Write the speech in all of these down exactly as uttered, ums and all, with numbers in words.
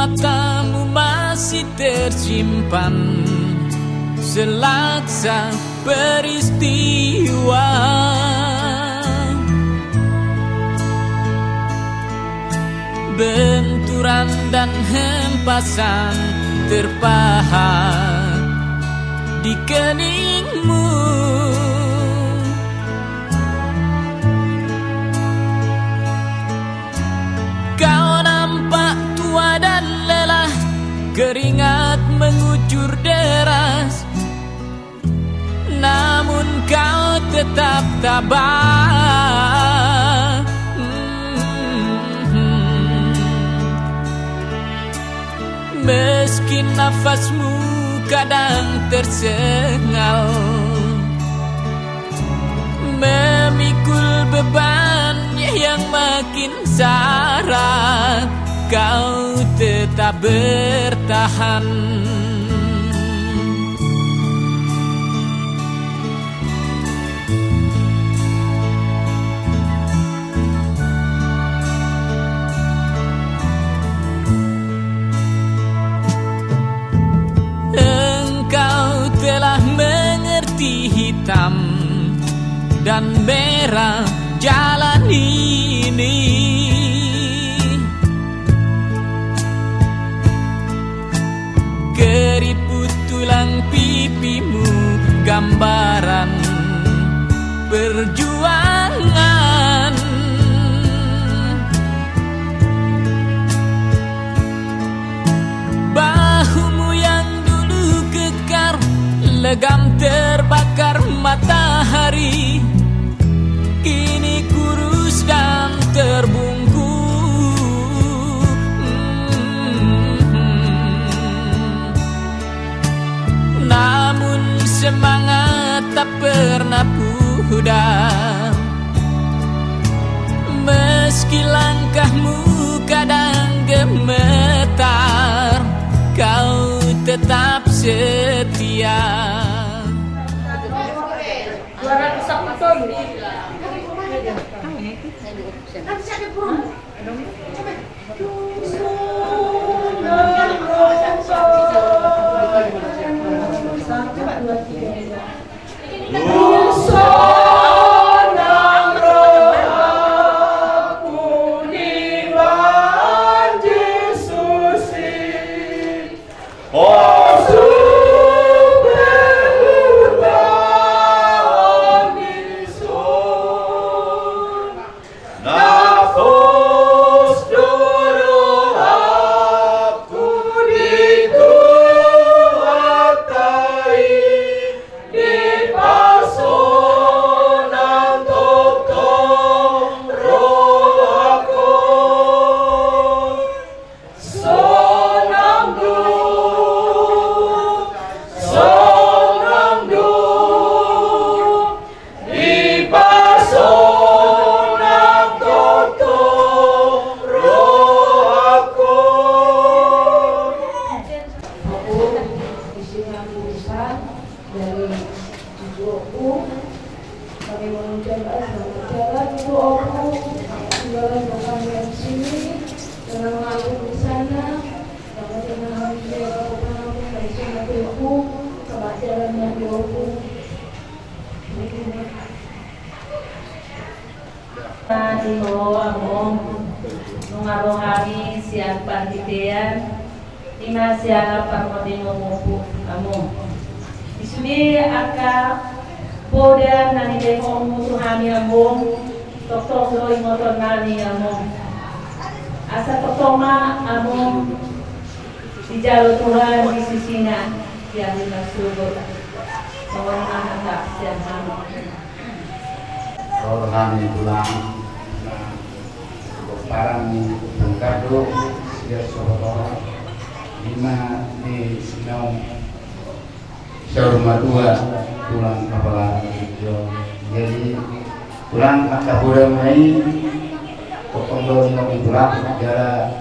Matamu masih tersimpan selaksa peristiwa, benturan dan hempasan terpahat di keningmu. Kau nampak tua dan lelah, keringat mengucur deras, namun kau tetap tabah. Meski nafasmu kadang tersengal, memikul beban yang makin sarat, kau tetap bertahan. Engkau telah mengerti hitam dan merah jalan ini. Keriput tulang pipimu gambaran perjuangan. Bahumu yang dulu kekar, legam terbakar matahari, kini kurus dan terbungkuk. Namun semangat tak pernah pudar, meski langkahmu kadang gemetar, kau tetap setia. Dua ratus satu ton. Sonang do, sonang do, dipasonang tongtong rohangku. Aku di sini aku bisa dari Ibu Opu, kami mengucapkan selamat jalan Ibu Opu. Selamat jalan buat kami yang di sini, dengan Ibu di sana. Selamat jalan kami juga buat Ibu, selamat jalan Ibu Opu. Di ho among, nunga ro hami sian panghitean, ima sian parmonding ni ompu among. Di sude angka poda na nilehonmu tu hami among, tongtong do ingoton nami among. Asa tongtong ma among dijalo Tuhan di sisina di ari na surgo. Songon i ma hata sian hami. Ro hami tulang, na, bomparan ni Ompung Kardo, sian Sohotoho, ima di naung saur matua tulang Kapala Rejo. Jadi, tulang angka poda ma i, tongtong do ningot ni tulang, jala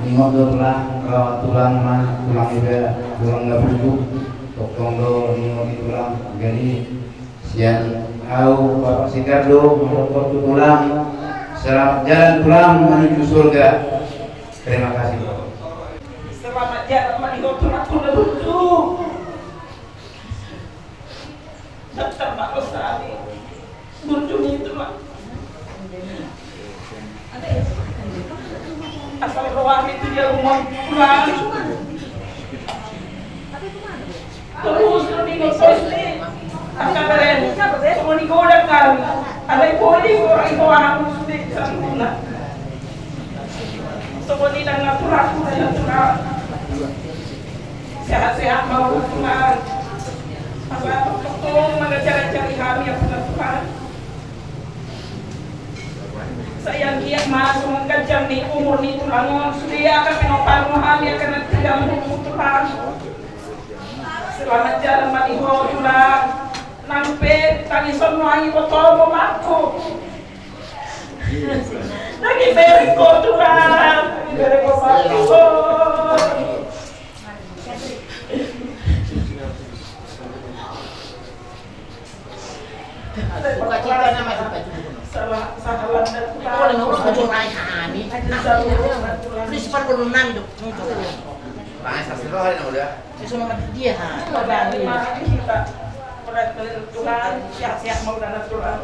ningot do tulang, lawan tulang ma, tulang ida, tulang na putu, tongtong do ningot ni tulang. Jadi, sian au Bapak Sikardo, mandok tu tulang, selamat jalan tulang menuju surga. Terima kasih. Jalan ma di ho, Tulang, tu na burju. Datar ma ho sahali burju ni Tulang. Asal rohami tu dia rumah pulang. Terus tu di ngopos ni. Angka beren, songon i godang kami. Alai boli orang itu aku sudah sempurna. Songon i nang natural, natural. Sehat-sehat ma ho Tulang. Asa tongtong mangajar-ajari hami, Amang Tulang. Sai anggiat ma songon ganjang ni umur ni Tulang on, sude angka pinompar ni hami angka na tinggal, Amang Tulang. Selamat jalan ma di ho Tulang. Nang pe tangison nuaeng ibotom, Amangku. Nang ibereng ho Tulang, ibereng ho Amangku. Buka cinta nama, buka cinta. Salah, salah. Kalau nang urus bocor ai kami. Please, par kalau nang dok. Bahasa sih, kalau ada udah. Saya sama mati dia, ha. Ada lima kita. Berat bener Tulang, sehat-sehat mau dan Tulang.